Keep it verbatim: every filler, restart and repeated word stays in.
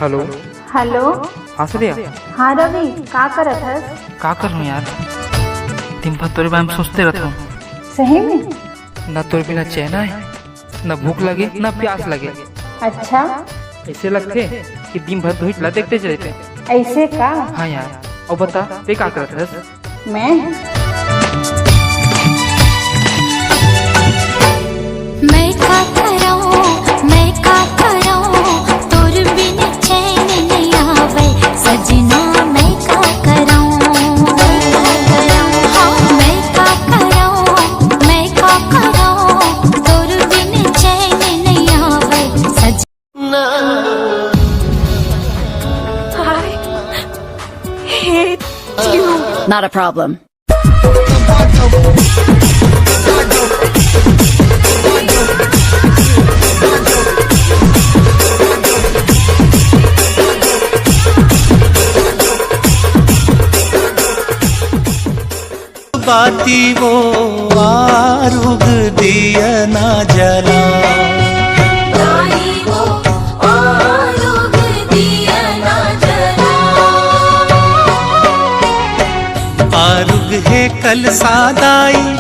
Hello. Hello. हाँ सुधिया। हाँ रवि, का करत हस? का करूँ यार, दिन भर तोरे बारे में सोचते रहत हूँ। सही में? ना तोरे बिना चैन आए, ना भूख लगे, ना प्यास लगे। अच्छा। ऐसे लगथे कि दिन भर तोहिच ला देखते चले। ऐसे का? हाँ यार, अउ बता, ते का करत हस? मैं? मैं का करौं, मैं का करौं, तोर बिन चैन नइ आवै, सजना मैं का करौं। हाँ, मैं का करौं, मैं का करौं, तोर बिन चैन नइ आवै, सज- I hate you. Not a problem. बाती वो आरुग दिया ना जला। दाई वो आरुग दिया ना जला। आरुग हे कलसा दाई,